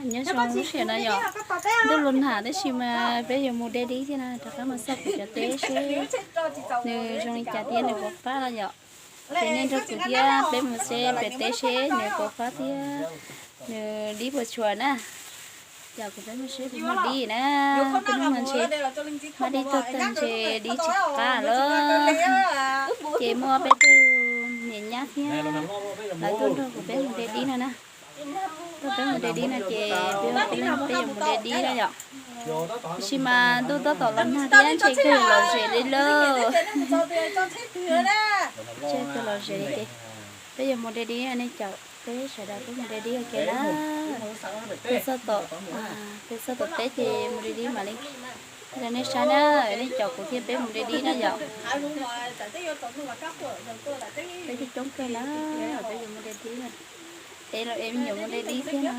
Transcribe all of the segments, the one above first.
Nyob zoo lub sij hawm no yom, ntuj los nag tab sis mas peb yuav mus de dib thiab na, rov qab mus xauj kuv cov teb seb nws zoo li cas thiab nws puas qab no yom. Ces nej nrog kuv thiab peb mus seb pem teb seb nws puas qab thiab nws dib puas tshuav na. Yog kuv peb mus seb puas muaj dib na, peb hnub no ntshe maj dib tuaj tag ntshe dib tsis qab lawm. Ces muaj peb tug niam nyab thiab lawv tuaj nrog kuv peb mus de dib no na. Tuaj peb mus de dib no ces peb peb leeg peb yuav mus de dib na yom. Tiam sis mas ntuj tab tom los nag thiab ntshe kawg yuav lom zem li lauj. Ntshe kawg lom zem li ces peb yuav mus de dib, nej caum peb sawv daws peb mus de dib ua ke na. Peb txog tom, peb txog tom teb ces mus de dib mam li rau nej saib na. Nej caum kuv thiab peb mus de dib na yom. Peb coob coob kawg na, peb yuav mus de dib na. Es los es me nyuam mus de dib thiab no,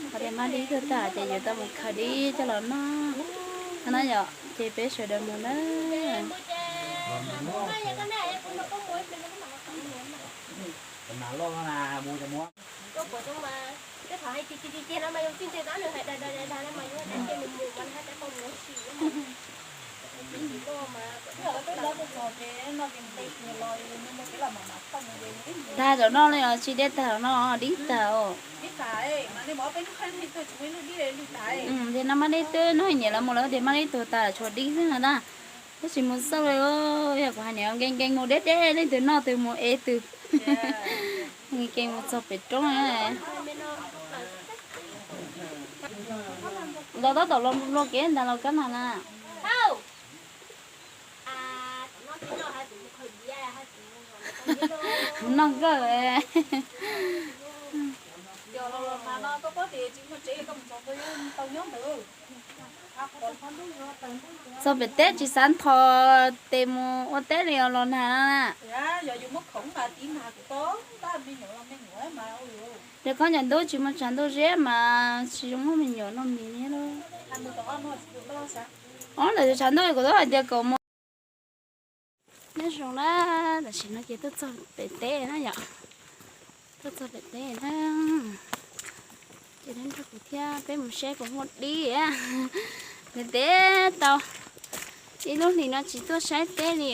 qhov tias maj dib tuaj tag ces yuav tau mus khaws dib coj los noj no na yom. Ces peb sawv daws mus na. Tag zaum no li os, tsis deb tag zaum no, dib tag os. Tias no maj dib twb noj nyiam lawv mus lawm tias maj dib tuag tas tshuav dib xwb no ntag. Tab sis mus xauj li, yog kuv hais niam nkees nkees mus deb deb leej twg noj twg mus ev twg. Nkees nkees mus txog pem roob. Los tab tom los nplua kev ntag los kab nag na. Noj nkawj. Txog pem teb tsis xav nthos tes mus ua teb li os los nag na. Ces koj ncaim ntuj tsis muaj tshav ntuj zeb mas tsis zoo muaj me nyuam noj mis thiab lauj. Ob ntawm tshav ntuj kuv twb hais tias kom mus. Nyob zoo na, tam sim no ces tuaj txog pem teb na yom. Tuaj txog pem teb na. Ces nrog kuv thiab peb mus saib puas muaj dib. Ntev ntev tau ib lub hlis no tsis tuaj saib teb li.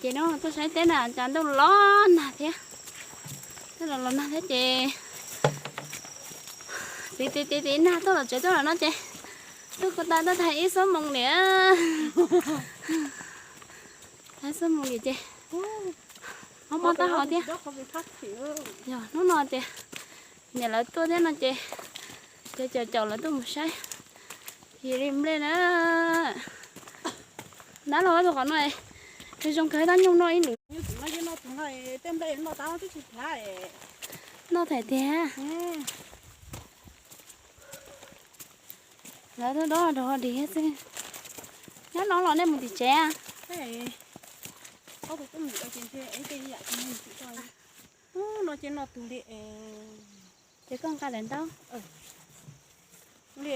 Ces hnub no tuaj saib teb na cas ntuj los nag thiab. Ntuj los los nag thiab ces tiv tiv tiv tiv nag tuaj tom tsev tuaj lawm no ces tuaj ko taw tuaj tag ib xuab moos li. Ib xuab moos li ces mob mob taub hau thiab. Yog hnub no ces niam lawv tuaj thiab no ces cov caum caum lawv tuaj mus saib. Yog li nplej na. Nab los tus qhov no zoo kawg tab nyuj noj ib lwm. Noj thaum tiag. Lawv tuaj dob rau dig xwb. Nyob no los nej mus tim tsev? Ces koj nqa daim ntaub. Li,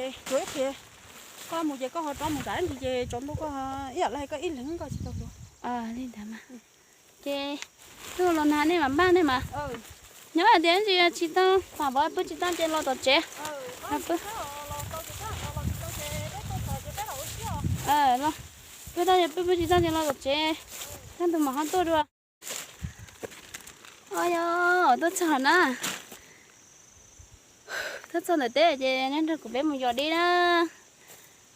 koj mus ces koj ho rov mus nram ntsis ces tsaus ntuj koj ib yam li hais koj ib leeg koj tsis tau tuav. Li ntawd mas. Ces ntuj los nag nej mam npaj nej mas. Nyob hais tias ntsis tsis tau, pam pw tsis tau ces los tom tsev. Los pw tau, pw pw tsis tau ces los tom tsev. Kaj ntug mam ho tuaj dua. Os yog, tuaj txog na. Tuaj txog ntawm teb ces nej nrog kuv peb mus yos dib na.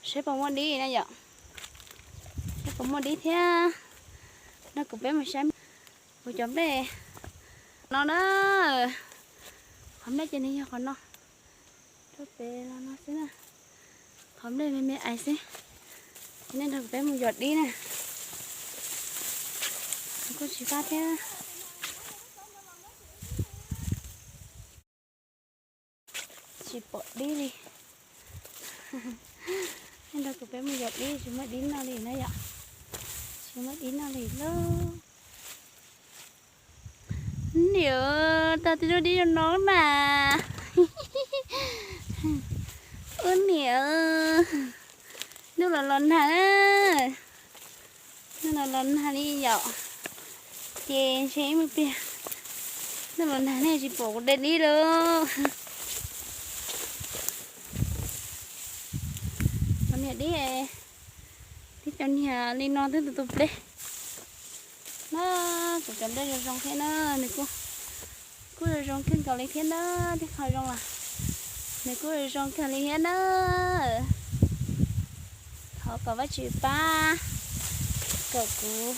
Saib puas muaj dib na yom. Saib puas muaj dib thiab. Nrog kuv peb mus saib kuv cov nplej no na. Qhov nplej ces nws yog qhov no. Rau pem los no xwb na. Qhov nplej me me ais xwb. Ces nej nrog kuv peb mus yos dib na. Kuj tsis fab thiab. Tsis pom dib li. Nej nrog kuv peb mus yos dib tsis muaj dib noj li na yom. Tsis muaj dib noj li lauj. Niam, tau tej lub dib zoo no mas. Ub niam, ntuj los los nag, ntuj los los nag li yom. Ces ntshe ib me pliag ntuj los nag nej tsis pom kuv de dib lauj. Niag dib, dib cov niag li no twb tu tu pleb na. Kuv cov nplej zoo zoo thiab na, nws kuj zoo zoo kawg nkaus li thiab na. Tej qho zoo los nws kuj zoo kawg li thiab na. Thov kom Vajtswv pab kom kuv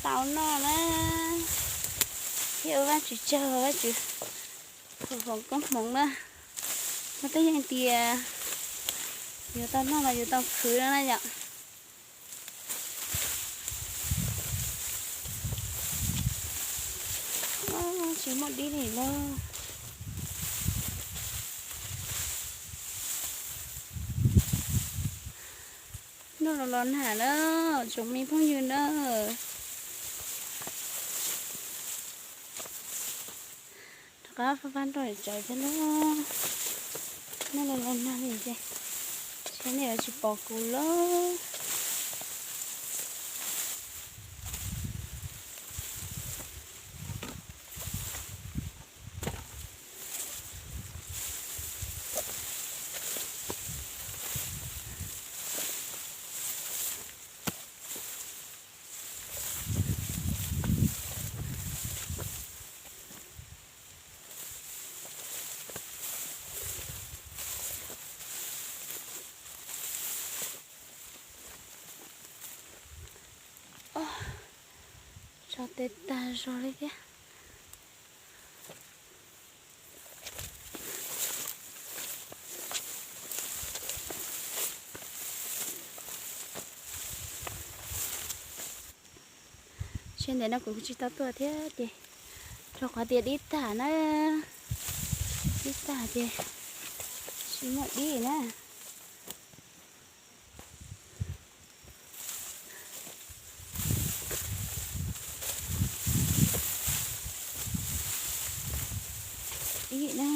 tau noj na, thiab ua Vajtswv tsaug, Vajtswv foom koob hmoov na. Mas twb yeej tias yuav tau noj los yuav tau khwv no na yom. Tsis muaj dib li lauj. Noj los los nag na, tsoom me phooj ywg na. Rov qab fab fab nroj tsawv thiab lauj. Noj los los nag li ces saib nej yuav tsis pom kuv lauj. Tso tes tag zog li thiab. Seb, ntawm no kuv tsis tau tuaj thiab ces rau qhov tias dib tag na, dib tag ces tsis muaj dib na. Dib na,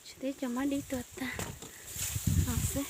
tsis, twb cov mab dib tuag tag no xwb.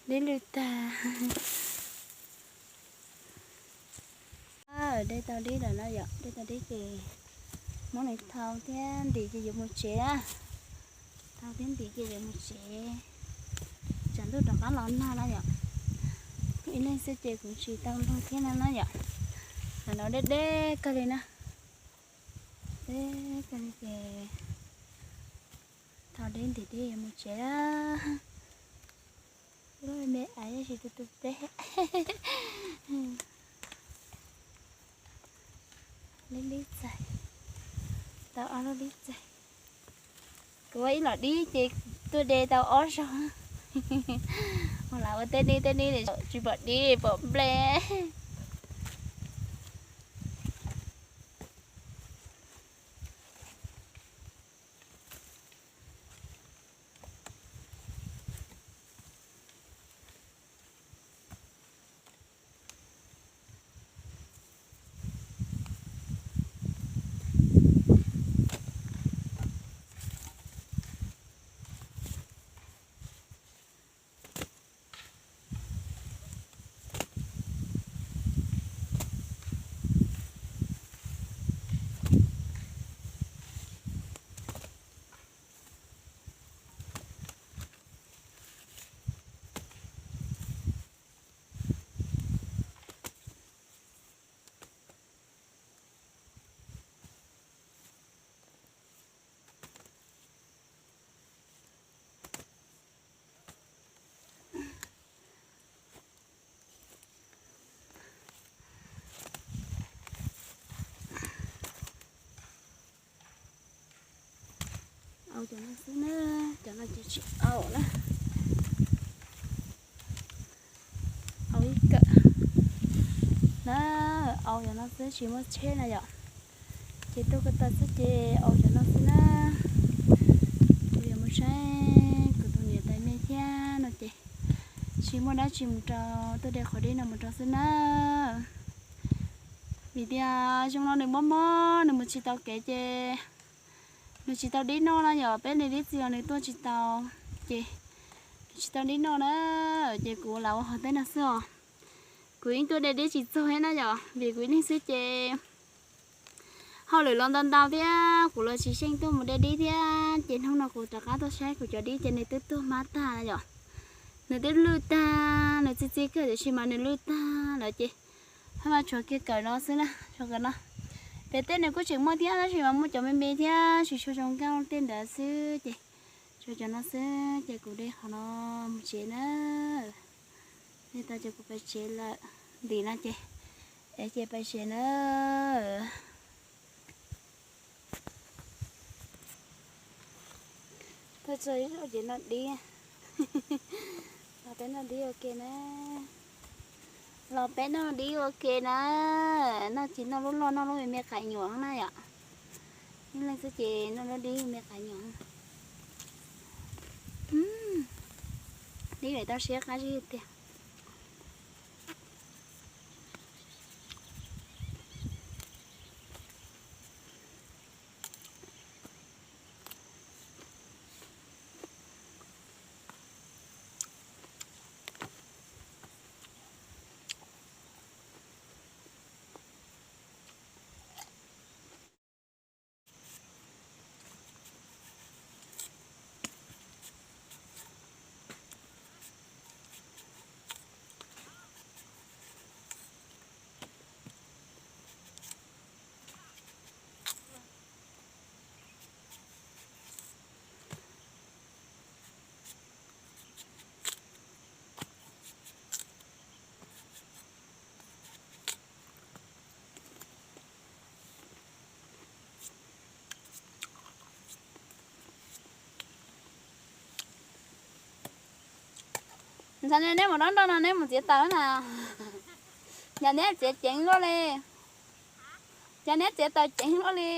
Dib lwj tag. Dej tau dib lawm no yom, dej tau dib ces muab nws thau thiab ntim ces yuav mus tsev na. Thau thiab ntim ces yuav mus tsev, tsam ntuj rov qab los nag no yom. Ib leeg xwb ces kuv tsis tau luag thiab no na yom. Ntawm no deb deb kawg li na, deb kawg li ces thau dib ntim dib yuav mus tsev na. Lub me me ais yog tsis tu tu peb. Dib dib txaij, tau ob lub dib txaij. Kuv ua ib los dib ces tuaj de tau ob zaug. Ua lawv ua tej dib tej dib tsis pom dib pom nplej. Au cov no xwb na, cov no ces tsis au na. Au ib kawm na, au cov no xwb tsis muaj tsheb na yom. Ces tuaj ko taw xwb ces au cov no xwb na. Kuv yuav mus saib kuv tus niam tais me thiab no ces tsis Tsis muaj dab tsi mus rau, tuaj de qhov dib no mus rau xwb na. Vim tias zoo no nws mob mob, nws mus tsis tau kev ces nws tsis tau dib noj na yom, peb li dib txiv os nws tuaj tsis tau, ces nws tsis tau dib noj na, ces kuv lam ua hov teb no xwb os. Kuv yeej tuaj de dib tsis txog thiab na yom, vim kuv ib leeg xwb ces hauj lwm los ntau ntau thiab kuv los tsis xyeej tuaj mus de dib thiab, ces hnub no kuv rov qab tuaj saib kuv cov dib ces nws twb tuag hmab tag na yom. Nws twb lwj tag, nws txi txiv kawg tiam sis mas nws lwj tag lawm ces haj mas tshuav kiag kawm no xwb na, tshuav kawm no. Pem tej nws kuj tseem muaj thiab tab sis mas muaj cov me me thiab tsis tshua zoo nkauj tej ntawd xwb ces tshuav cov no xwb ces kuv de qhov no mus tsev na. De tau ces kuv pais tsev lawm, ntim no ces, es ces pais tsev na. Tuaj txog ib zaug ces noj dib. Los peb noj dib ua ke na. Los peb noj dib ua ke na. Noj ces noj lub loj noj lub me me qais nyuam na yom. Ib leeg xwb ces noj lub dib me qais nyuam. Dib lawm tau siab qab zib tiag. Ntxhais, neb mus dob nroj no neb mus txiav taws na. Cas neb txiav ceev luaj li. Cas neb txiav taws ceev luaj li.